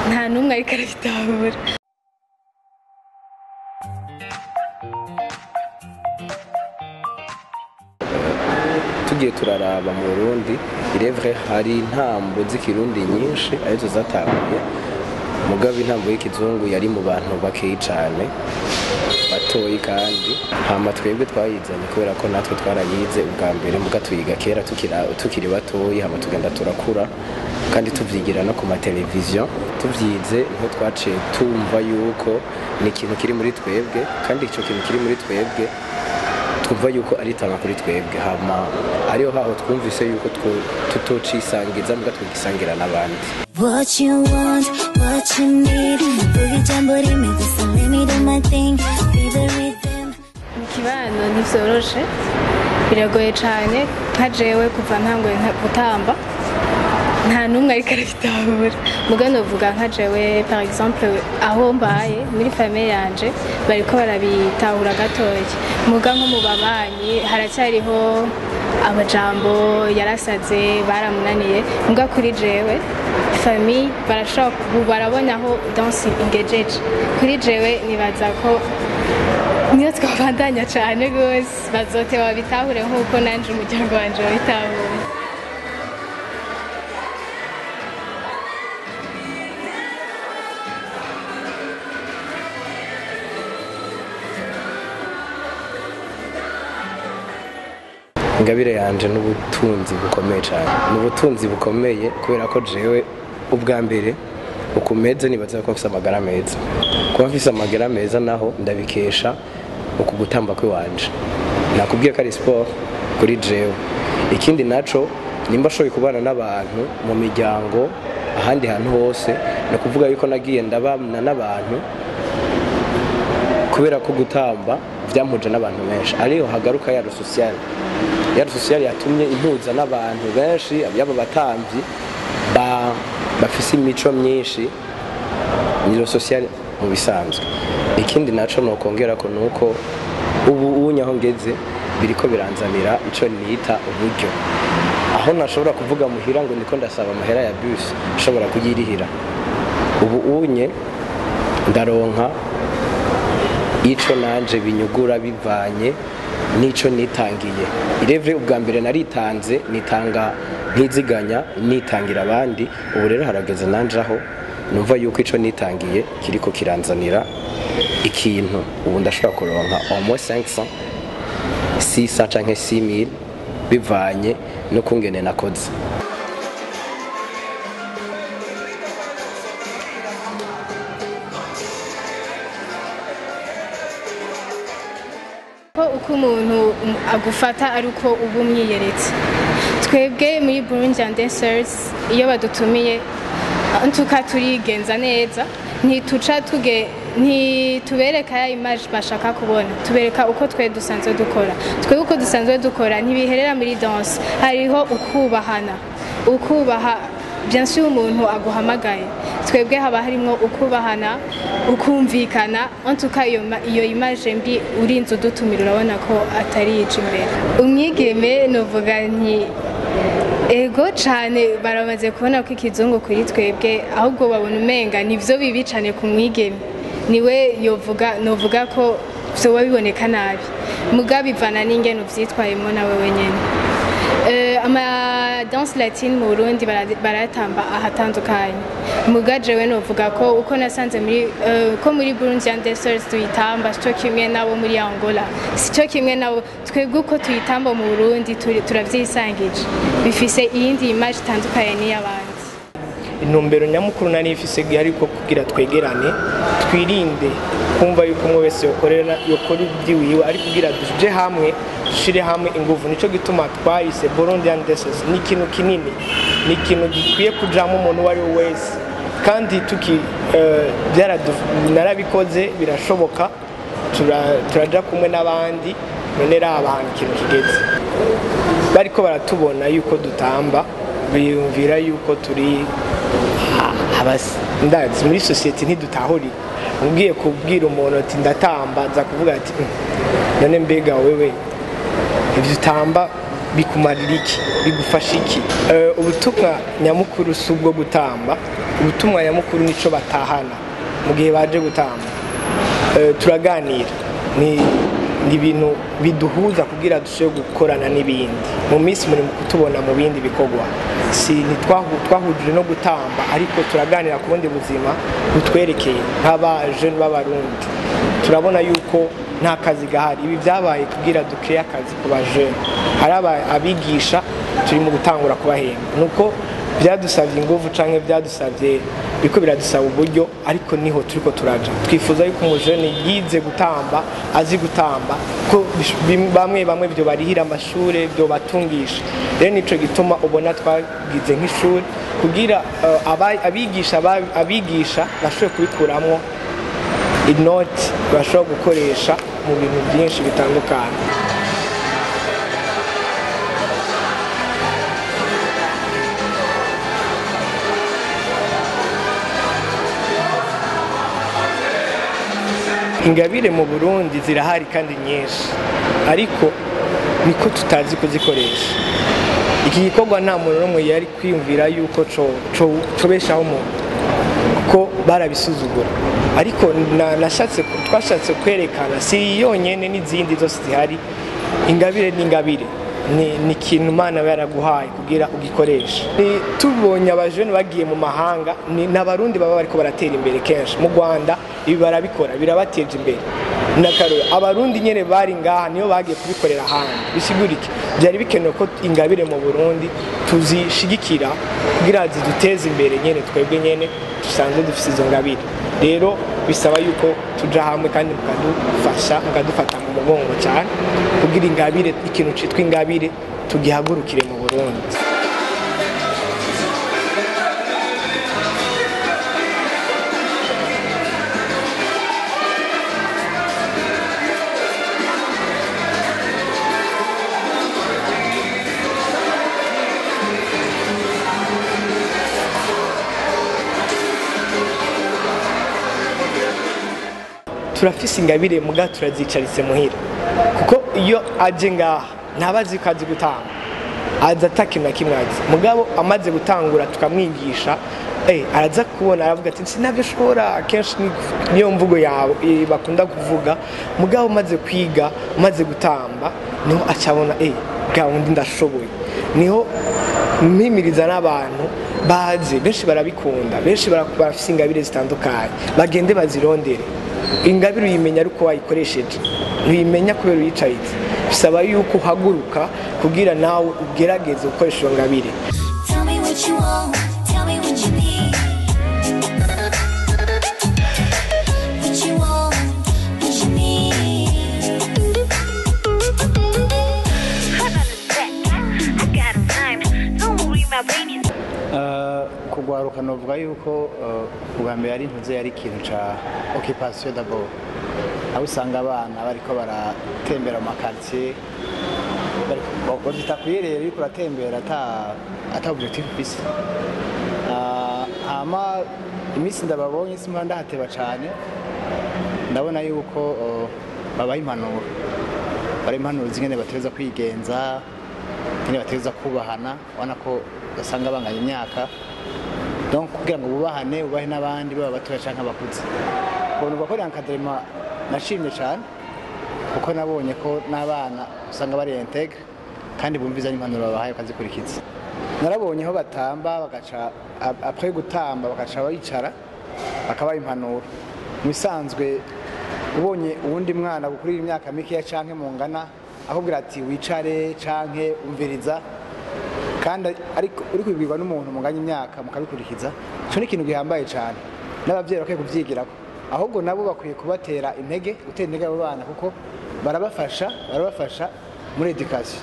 Nta n'umwe ariko arabitahura. Tugiye turaraba mu Burundi, irevre hari intambo z'ikirundi nyinshi arizo zatanguye, mugabo intambo y'ikizungu yari mu bantu bakeyi cane batoyi, kandi hama twebwe twayizanye kubera ko natwe twarayize ubwa mbere, muga tuyiga kera tukiri batoyi, hama tugenda turakura kandi tuvyigira no ku mateleviziyo. Tuvyize niho twaciye tumva yuko ni ikintu kiri muri twebwe, kandi ico kintu kiri muri twebwe twumva yuko ari itanga kuri twebwe, hama ariho haho twumvise yuko tutocisangiza muga tugisangira n'abandi. What you want, what you need, vuga ijambo rimwe gusa, let me do my thing, feel the rhythm. Mu kibano ntivyoroshe, biragoye cane. Nka jewe kuva ntanguye gutamba nta n'umwe ariko arabitahura, muga novuga nka jewe par exemple aho mbaye muri famille yanje bariko barabitahura gatoya, muga nko mu babanyi haracyariho amajambo yarasaze baramunaniye. Muga kuri jewe famille barashobora barabona aho danse ingejeje. Kuri jewe nibaza ko niyo twabandanya cane gose bazote babitahure nk'uko nanje umuryango wanje wabitahuye. Ingabire yanje n'ubutunzi bukomeye cyane, n'ubutunzi bukomeye kubera ko jewe ubwa mbere ukumeze nibaza ko mfise amagara meza. Kuba mfise amagara meza naho ndabikesha uku gutamba kwiwanje, nakubwiye ko ari sport kuri jewe. Ikindi naco, nimba ashoboye kubana n'abantu mu miryango ahandi hantu hose, ni ukuvuga yuko nagiye ndabana n'abantu kubera ko gutamba byampuje n'abantu benshi, ariho hagaruka ya social. Ya social yatumye impuza n'abantu benshi, yaba abatambyi bafise imico myinshi, ni social mu bisanzwe. Ikindi naco nokongera ko nuko ubu unyaho ngeze biriko biranzanira ico nita uburyo, aho nashobora kuvuga muhira ngo ndiko ndasaba amahera ya bus, nshobora kuyirihira. Ubu unye ndaronka ico nanje binyugura bivanye nico nitangiye. Irevre ubwa mbere naritanze, nitanga ntiziganya, nitangira abandi. Ubu rero harageze nanje aho numva yuko ico nitangiye kiriko kiranzanira ikintu. Ubu ndashobora kuronka au moins 500, 600 canke 6000 bivanye no kungene nakoze. Ko uko umuntu agufata ari uko uba umwiyeretse. Twebwe muri Burundian Dancers iyo badutumiye ntuka turigenza neza, ntituca tuge ntitubereka ya image bashaka kubona, tubereka uko twe dusanzwe dukora. Twe uko dusanzwe dukora ntibiherera muri danse, hariho ukubahana, ukubaha bien sûr umuntu aguhamagaye. Twebwe haba harimo ukubahana, ukumvikana, en tout cas iyo image mbi urinze udutumira urabona ko atari ije imbere. Umwigeme novuga nti ego cane baramaze kubona ko ikizungu kuri twebwe, ahubwo babona umenga nivyo bibi cane ku mwigeme, niwe yovuga novuga ko vyoba biboneka nabi, muga bivana n'ingene uvyitwayemo nawe wenyene. Ama danse latine mu Burundi baratamba ahatandukanye, muga jewe novuga ko uko nasanze muri ko muri Burundian Dancers tuyitamba sico kimwe nabo muri Angola, sico kimwe nabo. Twebwe uko tuyitamba mu Burundi turavyisangije, bifise iyindi image itandukanye n'iy'abandi. Intumbero nyamukuru nari ifise ariko kugira twegerane, twirinde kumva yuko umwe wese yokora iby'iwiwe, ariko kugira tuje hamwe, dushire hamwe inguvu. Nico gituma twayise Burundian Dancers. Ni ikintu kinini, ni ikintu gikwiye kujamo umuntu uwo ari we wese, kandi narabikoze birashoboka, turaja kumwe n'abandi. None raba ahantu ikintu kigeze, bariko baratubona yuko dutamba, biyumvira yuko turi ndazi muri societe ntidutahuri. Ugiye kubwira umuntu ati ndatamba, aza kuvuga ati none mbega wewe ivyo utamba bikumarira iki, bigufasha iki? Ubutumwa nyamukuru si ubwo gutamba, Ubutumwa nyamukuru nico batahana mu gihe baje gutamba. Turaganira, ni ibintu biduhuza kugira dushobore gukorana n'ibindi. Mu minsi muri mu kutubona mu bindi bikorwa, si twahujije no gutamba, ariko turaganira ku bundi buzima butwerekeye nk'aba jeune b'Abarundi. Turabona yuko nta kazi gahari, ibi byabaye kugira dukreye akazi ku ba jeune. Hari abigisha turi mu gutangura kubahemba, nuko byadusavye ingufu canke byadusavye biko biradusaba uburyo, ariko niho turiko turaja. Twifuza yuko umujene yize gutamba, azi gutamba, ko bamwe bamwe byo barihira amashure, byo batungisha. Rero nico gituma ubona twagize nk'ishuri kugira abigisha bashobore kubikuramwo inoti bashobora gukoresha mu bintu byinshi bitandukanye. Ingabire mu Burundi zirahari kandi nyinshi, ariko niko tutazi kuzikoresha. Iki gikorwa nta muntu n'umwe yari kwiyumvira yuko cobeshaho umuntu, kuko barabisuzugura. Ariko twashatse kwerekana si yonyene n'izindi zose zihari. Ingabire n'ingabire ni ikintu Imana yaraguhaye kugira ugikoreshe. Tubonye abajene bagiye mu mahanga, n'Abarundi baba bariko baratera imbere kenshi. Mu Rwanda ibi barabikora, birabateje imbere. N'akarorero, Abarundi nyene bari ngaha niyo bagiye kubikorera ahandi. Bisigura iki? Byari bikenewe ko ingabire mu Burundi tuzishigikira kugira ziduteze imbere nyene, twebwe nyene dusanzwe dufise izo ngabire. Rero bisaba yuko tuja hamwe kandi mukadufasha, mukadufata mu mugongo cyane kugira ingabire, ikintu citwa ingabire tugihagurukire mu Burundi. Turafise ingabire muga turazicaritse muhira, kuko iyo aje ngaha ntabazi ko azi gutanga, aza atakintu na kimwe azi. Mugabo amaze gutangura tukamwigisha, araza kubona, aravuga ati sinabyo shobora. Kenshi niyo mvugo yawe bakunda kuvuga. Mugabo umaze kwiga, umaze gutamba, niho acabona bwa wundi ndashoboye. Niho mpimiriza n'abantu baze, benshi barabikunda, benshi barafise ingabire zitandukanye, bagende bazirondere. Ingabire uyimenya ariko wayikoresheje, ntuyimenya kubera uyicaritse. Bisaba yuko uhaguruka kugira nawe ugerageze gukoresha iyo ngabire. Tell me what you want, tell me what you need. What you want, what you need. Kugwaruka novuga yuko ubwa mbere ari intuze yari ikintu ca occupation d'abord, aho usanga abana bariko baratembera mu makartier, bazita kuyerera, uriko uratembera ata objectif ufise. Hama iminsi ndababonye simba ndahateba cane, ndabona yuko babaha impanuro, bari impanuro zingene bategerezwa kwigenza, ingene bategerezwa kubahana. Ubona ko basanga banganya imyaka, donc kugira ngo bubahane, bubahe n'abandi baba batoya canke abakuze. Ubona bakora encadrement nashimye cane, kuko nabonye ko n'abana usanga bari integre kandi bumviza n'impanuro babahaye bakazikurikiza. Narabonye aho batamba bagaca après gutamba bagaca bicara bakabaha impanuro. Mu bisanzwe ubonye uwundi mwana gukurira imyaka mikeya canke mungana akubwira ati wicare canke umviriza, kandi ariko uri kubibwirwa n'umuntu munganya imyaka mukabikurikiza, ico ni ikintu gihambaye cane. N'abavyeyi bakwiye kuvyigirako, ahubwo nabo bakwiye kubatera intege, gutera intege abo bana, kuko barabafasha muri education.